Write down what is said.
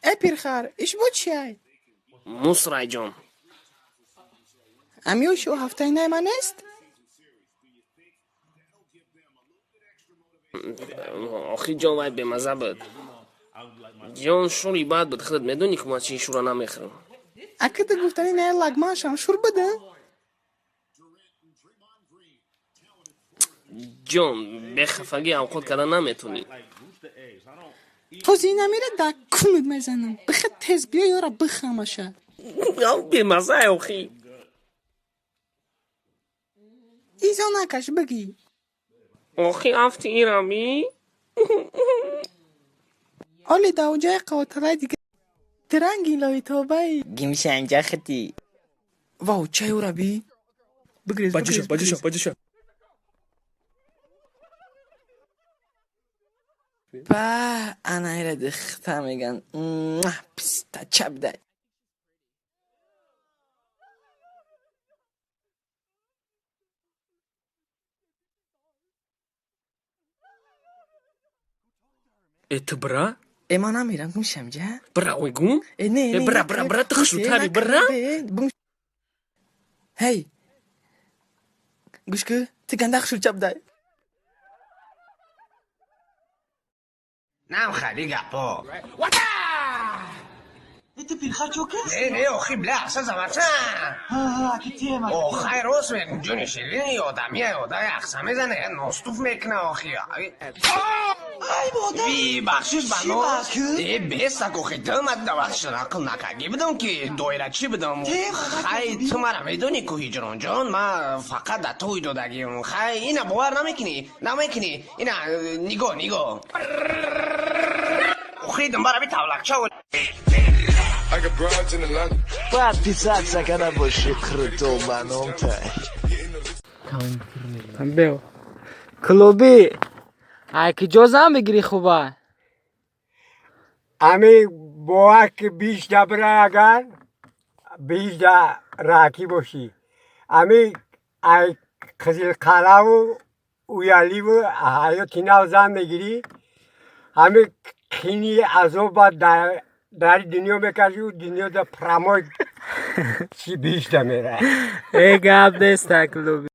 Э, пирхар, иш бо чиай? Мусрайҷон. Ами оши ҳафтаи най ман нест? Охи ҷон, вай бемаза буд. Ҷон, шури бад буд, худат медонӣ, ки ман чӣ шура намехӯрам. Ака, ту гуфтани най лагманшам шур буда? Ҷон, бехафагӣ авқот карда наметонӣ. Ҳозир намера да кунут мезанам. Бихе, тез биё, ёра бихамаша. Бемазае охи. Изо накаш, бигӣ. Охи, афти ираби. Оли давҷаи қавоталай дига тиранги лои тобаи. Гимшанҷа хити. Вау, чай ораби? Бигрез. Баҷиша, баҷиша, баҷиша. Ба анаира дихта меган. Писта чабдай. Э, ту бира? Э, ман намерам, гумшамҷа. Бира, ой, гум. Э, не, Э, не. Бира, бира, бира, ту хушрӯтари, бира. Ҳей. Гӯш ку, ту ганда хушрӯча будай. Нам хали гапо. Ту пирхар чокес? Не, не, охи, бля, аса замарча. Охай, рост мегум, ҷони ширини, одамия, ода яхса мезане, ностуф мекуна, охи. Ай, модар! Ви, бахшиш ба Чӣ нос. бахшиш? Э, бесак, охи, ту мад бахшиш, ақл накагӣ будам, ки доирачӣ будам. Хай, ту мара медонӣ ку, ҳиҷронҷон, ма фақат да туй додагим. Хай, ина бовар намекунӣ, намекунӣ. Ина, нигоҳ, нигоҳ. Охи, думбара би тавлақча. Подписаться, когда больше круто баном-то. Бео. Клуби. Ай ки ҷо зан бигирӣ хуба? Ами бовар ки бишда бирай, агар бишда раки бошӣ, ами ай Қизилқалаву Уяливу ҳаёти нав зан мегирӣ, ҳами қини азоба дари дунё мекашӣ, дунёда прамой чи бишда мерай. Э, гап неста, клуби.